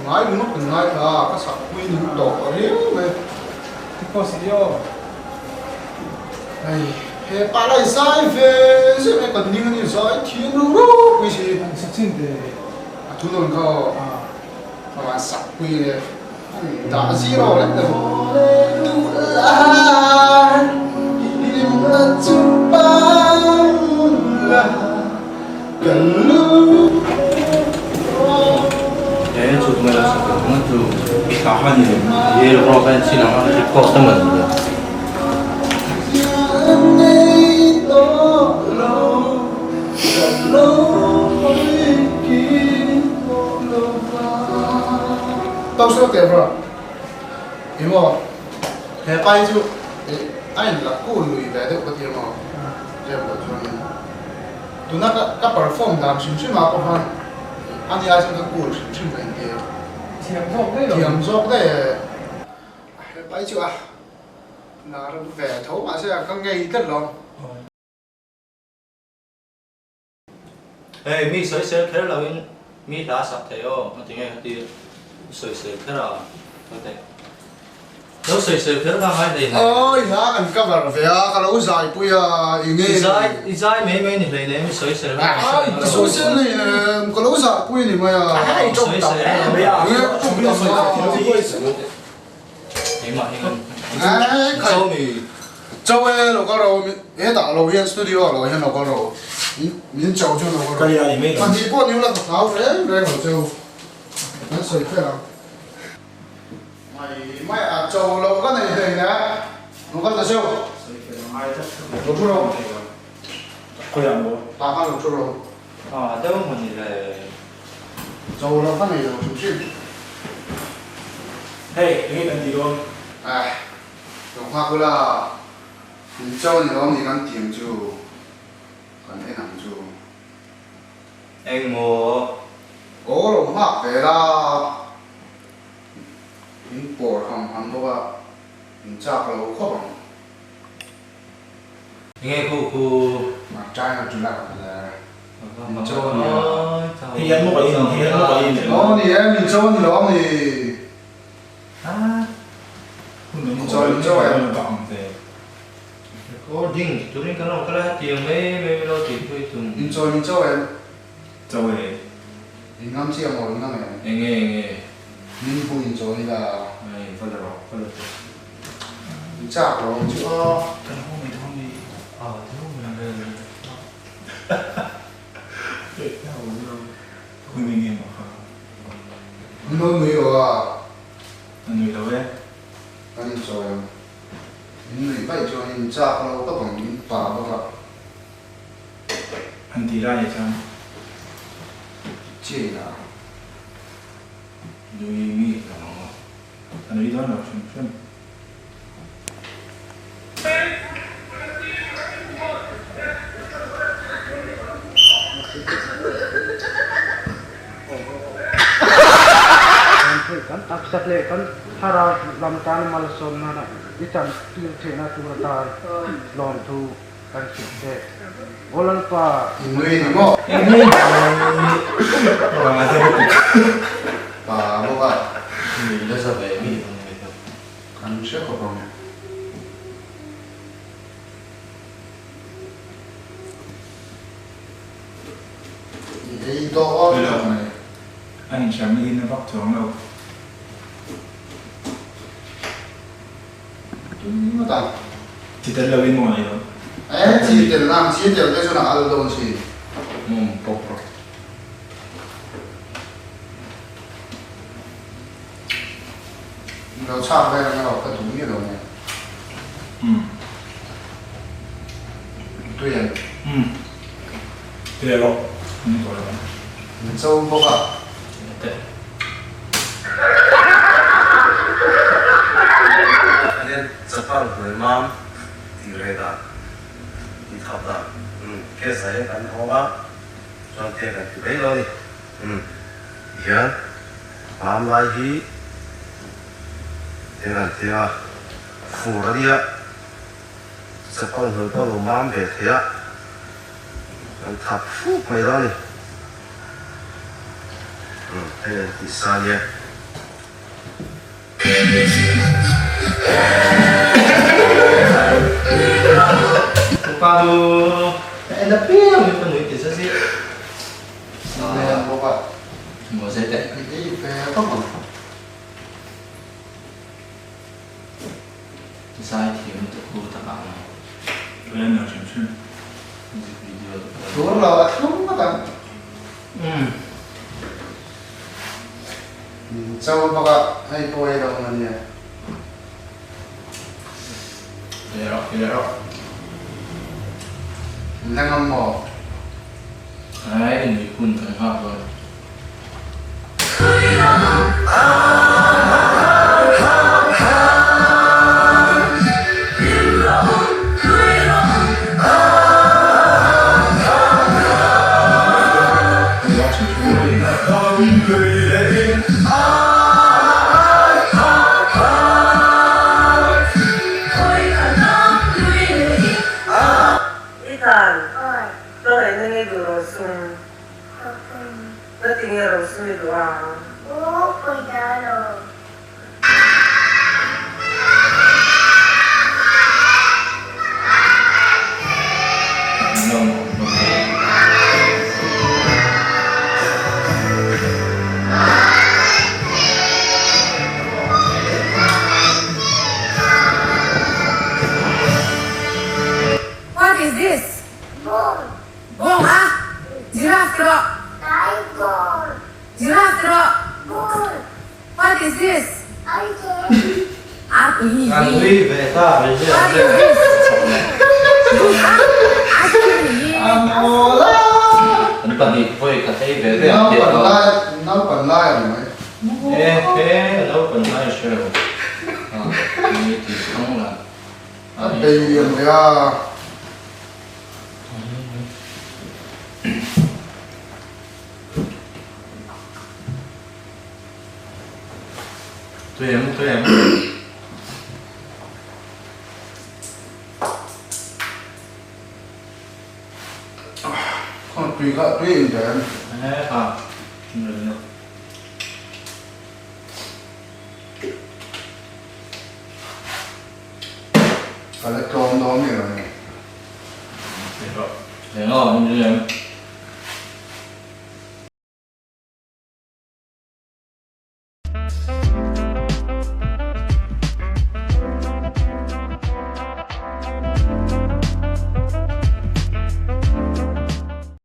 Ngai ringawt kan ngai thla a, ka sak pui ning tawh riau mai. Tikhaw si aw. Hei, he pa lai zai ve zeuh mai kan ning a ni, zai thiam ro ropui si. An sa chin ve. A thu nawn kha aw, a van sak pui le, an dah zero lek lo. Duhlai hlimna chu pang la. Tuna ka perform dan hrim hrim ah pawh khan ani ai chuan ka cool hrim hrim ka inti a. Thiam zawk daih lo. Thiam zawk daih e. Hepai chu a nar ve tho mahse a ka ngei tlat lo. Hei mi sawisel kher lo in mi hla sak thei aw a ti nge ka ti sawisel kher a ka ti. Lo sawisel kher kha ngai hlei hlei. Awi hla kan cover ve a, ka lo zai pui a, i nge. I zai mai mai ni hlei hlei mi sawisel kha kan hre lo. Sawisel nei em, ka lo zai pui ni mai a. Ai sawisel mai a. Nge ka tum tam a. Keimah hi kan. Ai Cho mi. Cho e lo kal ro hetah lo hian studio ah lo hian lo kal ro min cho chu lo kal ro. Pahnih pawh ni ula ka hlau reng reng lo cheu. Kan sawi fel ang. Mai mai a cho lo ka nei hlei nia lo kal ta cheu lo thu ro tah khan lo thu ro a deuh maw ni le cho lo ka nei lo hrim hrim hei enge kan ti dawn eh lo nghak ula min cho ni lawm ni kan tiam chu kan en ang chu. Engmaw? Aw lo nghak ve la. In pawr ham ham bawk a, in chak lo khawp ang. Enge khu khu? A China chu lak le. Min cho a nia. Hei an mawk a in, hei an mawk a in. Aw ni e, min cho a ni lo ang ni. Min cho, min cho em. Recording turin kan rawn kal a, hetiang mai mai min lo tihpui tum. Min chawi min chawi em? Chawi e. In ngam chiah maw in ngam em? Enge enge? Min hu in chawi ila. Hei va la rawh, va la teh. In chak lo ang chu a. Kan haw mai dawn ni. A deuh mai le. Hui mai nge maw kha? Min lo nui lo a. A nui lo e. Kan in chawi ang. Min nuih vaih chuan in chak lo tawp ang min pa bawk a. Han ti lai ah chuan Chiai la. Nui mi lo ang a. A nui dawn lo hrim hrim. Kan taksa leh kan thlarau lam tan malsawm nana i chan tir theihna tur atan lawmthu kan hrilh che. Aw Lalpa! Nui ni maw? Pa bawk a. Nui nasa ve mi ang mai kha. Kan hre khawp ang. I ei tawh a. An inhriamna hi na vak chuang lo. Chi tel lo in maw nei lo. Eh chi tel na chi tel te chuan a al dawn si. Mum pawp rawh. Lo chhak vel ang erawh ka duh miah lo nia. Umm. Tui em? Umm. Tui erawh min tawh lo ang. Min cho bawk a. Teh. Hian chapal hnuai mam tih reh dan, tih thap dan case ah hian kan awm a, chuan te kan ti mai lo a ni. Hian mam lai hi eng an ti a, fur a nia, chapal hnuai pawh a lo mam ve thei a, kan thap fuk mai lo a ni. Hei an tih sa nia. Ka pa chu ka en apiang in ka nui ti zet zet. Nel bawk a. Maw zet e. I ei ve vak ang. Zai thiam lutuk hu tak ang. Ka en lo hrim hrim. Music video te pawh. Tur lo a thlum ngawt ang. Umm. Min cho bawk a, hei pawh ei lo ang ania. Leh rawh, leh rawh. La ngam maw? Ai, nui hun kan nghak dawn. I tan hmangaihna nge duh rosum? Na ti nge rosum i duh ang? What is this? Bawng. Bawng a? Giraffe rawh. Tiger. Giraffe rawh. Bull. What is this? Arpui. Kan nui ve ta mai hian. What is this? Arpui. An pahnih vawi khat ei ve ve ang tih lo. Naupan lai a ni mai. E he naupan lai a hre lo. Ni ti chhang la. A bei lian ve a. Tui em, tui em. Khaw tui kha tui in ve em? E ha, in reng. Ka la tlawm dawn mi lo ni. Eng aw, in reng.